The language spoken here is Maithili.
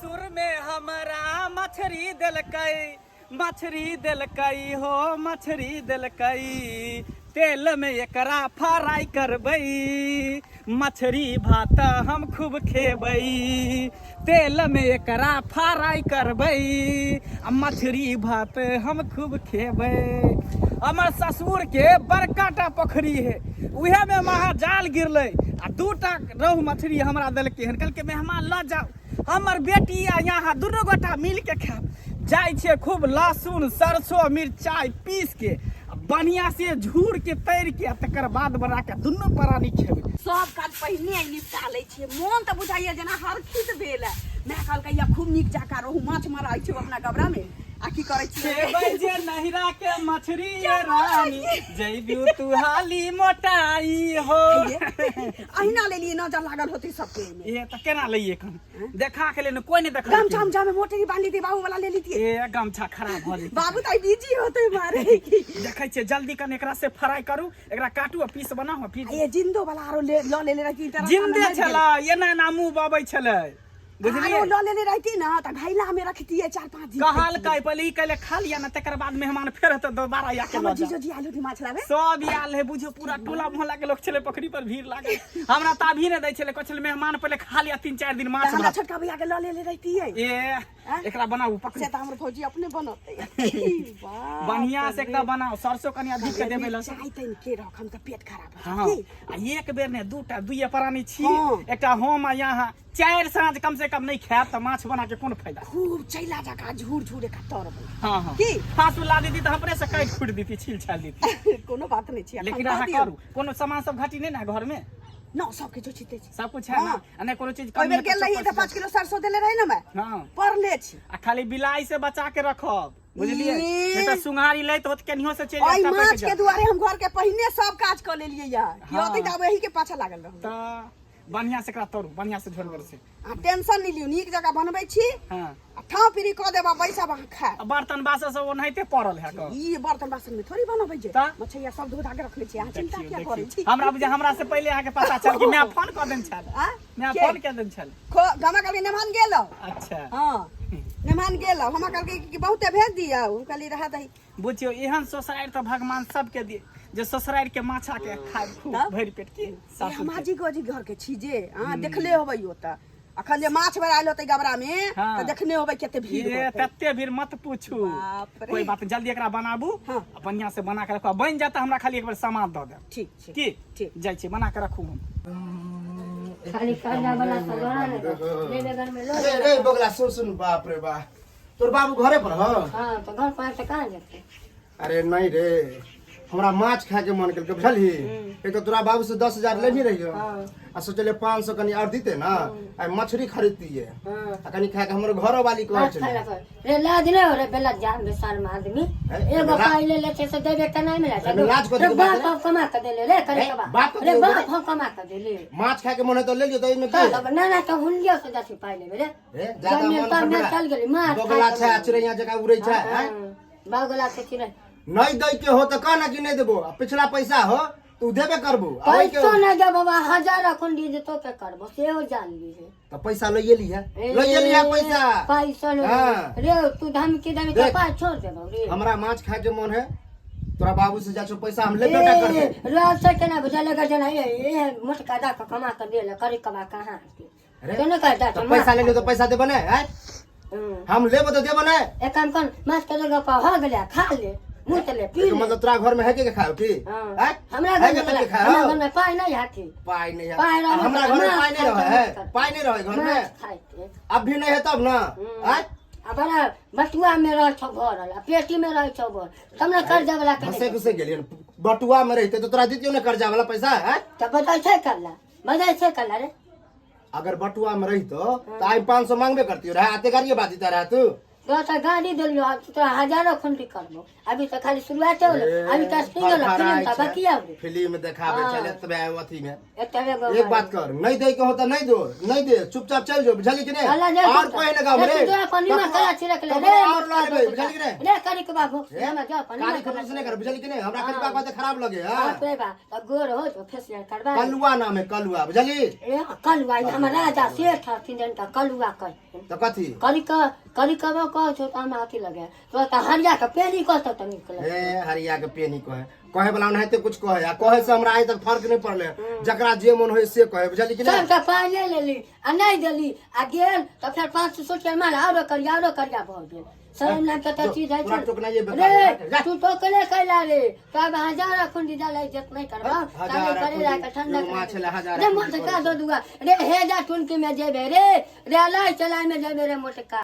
ससुर में हमरा मछरी देलकै, मछरी देलकै हो, मछरी देलकै। तेल में एकरा फ्राई करबै, मछरी भात हम खूब खेबै। तेल में एकरा फ्राई करबै आ मछरी भात हम खूब खेबै। हमर ससुर के बड़का टा पोखरी है, उहे में महा जाल गिरलै आ दूटा रोहु मछली हमरा देलकै हन। कहलकै मेहमान लऽ जाउ, हमर बेटी आ यहाँ दुनू गोटा मिल के खायब। जाइ छियै खूब लहसुन सरसो मिरचाइ पीस के बढ़िया से झूर के तैर के आ तकर बाद बना के दुनू प्राणी खेबै। सब काज पहिने आइ निपटा लै छियै, मोन तऽ बुझाइया जेना हरखित भेल है। माय कहलकै या खूब नीक जकाँ रोहु माछ मराइ छै अपना गबरा में, आ की करै छियै? खेबै जे नहिरा के मछरी ये रानी, जैबियू तू हाली मोटाई हो। अहिना लेलियै, नजर लागल होतै सबके एहिमे। ए तऽ केना लइए कन देखा के लेने कोई नहीं देखा। गमछा उमछा में मोटरी बांध लीती, बाबू वाला ले लीती। ए गमछा खराब भऽ जेतै। बाबू तऽ बिजी होतै मारे। देखै छियै जल्दी कन एकरा से फ्राई करू, एकरा काटू आ पीस बनाऊ आ फिर ए जिंदो वाला आरो ले ल लेले रहती त जिंदे छलै, एना एना मुंह बबै छलै, बुझलियै? आरो ल लेले रहती ना त घैला में रखतियै 4-5 दिन। कहलकै पहिले ई कहले खा लिया ना, तकर बाद मेहमान फेर हेतै दोबारा आके हमर लऽ जाओ। जीजो जी आलू माछ लाबे सब आयल है, बुझियौ पूरा टोला मोहल्ला के लोग छलै, पोखरी पर भीड़ लागल। हमरा तऽ अभी नहि दै छलै, कहै छलै मेहमान पहिले खा लिया 3-4 दिन माछ हमरा भात। छोटका भैया के ल लेले रहतियै। ए आँय? एकरा बनाबू पकड़ू। से तऽ हमर भौजी अपने बनतै। बाप बढ़िया से रे। एकदम बनाओ, सरसों कनि अधिक के देबै लहसुन। चाय तनि के रख, हम तऽ पेट खराब हो हाँ जायत। आ एक बेर ने दूटा दुइये प्राणी छी, हाँ। एकटा हम आ यहाँ 4 साँझ कम से कम नहीं खायब तऽ माछ बना के कोन फायदा। खूब चैला जकाँ झूर झूर एक तरबै। हाँ हाँ की? फांसू ला दीदी तऽ अपने से काटि खूटि दीती, छील छाल दीती। कोनो बात नहीं छी, लेकिन अहाँ करू, कोनो सामान सब घटी नहीं ना घर में? न, सब किछु छिते छी। सब कुछ है ना? हाँ। आ नहीं कोनो चीज ओहि कमी बेर है तऽ गेल रहियै चप्पल तऽ 5 किलो सरसों देले रहे ना मैं। हाँ। परले छी। आ खाली बिलाई से बचा के रखब, बुझलियै? ई। नहीं तऽ सुंघारी लैत होत केनियो से चलि ओहि जायत, माछ टपकि के जायत। दुआरे हम घर के पहिने सब काज कऽ लेलियै या। कि हाँ। होतै तऽ आब एही के पाछा लागल रहू। तऽ बढ़िया से एकरा तोड़ू, बढ़िया से झोरगर से। आ टेंशन नहीं लियौ, नीक जकाँ बनबै छी। हाँ। आ ठाव पीरी कऽ देब आ बैसब अहाँ खाय। आ बर्तन बासन सब ओनाहिते पड़ल है कऽ। ई बर्तन बासन में थोड़ी बनबै जे। तऽ? मछैया सब धो धा के रखले छी, अहाँ चिंता देखियौ, किया देखियौ। करै छी? हमरा बुझे हमरा से पहिले अहाँके पता चल कि मैं फोन कऽ देने छल। आ? मैं के? फोन कऽ देने छल। खो गामा कहलकै नेमान गेल। अच्छा। हाँ, नेमान गेल। हमरा कहलकै कि बहुते भेज दियौ, हम कहली रहा दही। बुझियौ एहन ससुरारि तऽ भगवान सबके दिए जे ससुरारि के माछा के खाय खूब तब? भरि पेट की सासुर के। हमाजी गोजी घर के छी जे अहाँ देखले होबै ओतऽ अखन जे माछ बरायल होतै गबरा में हाँ। तऽ देखने होबै कते भीड़ ये होतै। तते भीड़ मत पूछू। बाप रे। कोई बात नहीं, जल्दी एकरा बनाबू। हाँ। आ बढ़िया से बना के रखू, बन जाता हमरा खाली एक बेर सामान दऽ देब। ठीक छै। की? ठीक। जाइ छी बना के रखू हम। खाली कर्जा वाला सब लड़ा ने लेबे घर में लो। अरे रे बगला सुन सुन, बाप रे बा, तोर बाबू घरे पर ह? हाँ तो घर पर से कहाँ जेतै? अरे नहीं रे, हमरा माछ खाए के मन केलकै, बुझलही? एक तो तोरा बाबू से 10,000 लेने रहियो। हाँ। आ सोचलियै 500 कनि और दीते ना, आ मछली खरीदतियै। हाँ। आ कनि खाए के हमर घरो वाली कहै माछ छलै। खाए ला कह। रे लाज नहीं हो रे बेला जान बेसार में आदमी। अरे, एगो पाई ले ले छै से देबे के नहीं मिले छै। अरे, लाज कथी रे के बात बाप रे? हम कमा के देले रे, करे ए, के बाप। बाप के रे देले बाप रे? हम कमा के देले। माछ खाए के मन है तो ले लियो, तो एहिमे की? तब ना ना तो हुलियो से जासी पाई लेबे रे। ए, ज्यादा जमीन मन पर में फटरा। चल गेली, माछ बगला खाए छै, के मन। चिड़ैया जकाँ उड़ै छै, हाँ, आँय? बगला छै चिड़ै। नहीं दै के हो तो कह ना कि नहीं देबो, आ पिछला पैसा हो तो देबे करबो। आ ओइ के पैसो नहीं देबो बाबा, 1000 अखन दी तो के करबो, सेहो जान लीहे। तो पैसा लइए लिहे, लइए लिहे पैसा। पैसा ले हाँ। रे, तू धमकी देबी तो देख। पाई छोड़ देबो रे। हमरा माछ खाए के मन है, तोरा बाबू से जा छो पैसा हम लेबे टा करबे। ए, रे से केना बुझल के जना ए, ए मोटका दा के कमा के देले, करी कमा कहाँ के? अरे, केना कह दा तो के पैसा माछ ले लियो तो पैसा देबो ने, आँय? हम्म। हम लेबो तो देबो ने। एक काम कर, माछ के जगह पर हो गेलै, खा ले, मुँह चले, पी एकर ले। मतलब तोरा घर में है के खाओ की? हाँ। आँय? हमरा है घर में के पाई- खाओ? हमरा घर में पाई नहीं हाथी। पाई नहीं है। पाई रहे हमरा तो घर में माछ पाई नहीं खाइ रहे है। के पाई नहीं रहे घर में। माछ खाइ के। अब भी नहीं है तब ना। हम्म। आँय? आ बड़ा बटुआ में रह छौ भरल, आ पेटी में रह छौ भरल। तब ने कर्जा वाला के घसे नहीं। घुसे गेलियन। बटुआ में रहते तो तोरा दितियो ने कर्जा वाला पैसा, आँय? तऽ बदल छै कल्ला, बदल छै कल्ला रे। अगर बटुआ में रहितो तो आई 500 मांगबे करती रहे, आते गाड़िए बात रहे तू। तोरा तऽ गाड़ी देलियो, आब तोरा हजारो खुंडी करबो। अभी तऽ खाली शुरुआते होलो, अभी तऽ सिंगल फिल्म तऽ बाकी आबे। फिल्म देखाबे हाँ। चले तबे अथी में। एतबे गो एक बात कर, नहीं दे के हो तो नहीं दो, नहीं दे, चुपचाप चल जो, बुझली कि नहीं? अल्लाह जाए और चुपचाप। कोई ना गाँव रे, रे। तू जो अपन निमक कला छिड़क ले, तब रे, और ला लेबे, बुझली कि नहीं? रे, करी के बाबू, रे, हमरा जाओ, अपन कारी निमक खबर कला से नहीं कर, बुझली कि नहीं? हमरा हाँ। करी बात खराब लगे, हाँ। बाप रे बाप, तऽ गोर हो तो फेसियल करबा ले। कलुआ नाम है, कलुआ, बुझली? ए, कलुआ, ई हमर राजा सेठ हथिन, जनता कलुआ कह। तऽ कथी? करी क करी कबो कह छौ तऽ हमरा अथी लगे तोरा तऽ हरिया के पेनी कहतौ तऽ नीक लगे। ए हरिया के पेनी कहे कहे वाला ओनाहिते कुछ कहे आ कहे से हमरा आइ तक फर्क नहि पड़लै। जकरा जे मन होय से कहे, बुझली कि सब नहि? तऽ पाइ ले लेली आ नहि देली आ गेल तऽ फेर 500 रुपया मार आरो करिया आरो करिया भऽ गेल। शरम नाम के तऽ चीज है। तोरा टोकनाइए बेकार रे है, जा। तू टोकले कैला रे? तब हजार खुंडी डाले इज्जत नहीं करबा। हजार ताले करे ला के ठंडा एगो माछ ला हजार रे मोटका दो दुआ रे, हे जा टुनकी में जेबे रे रे, लाई चलाई में जेबे रे मोटका।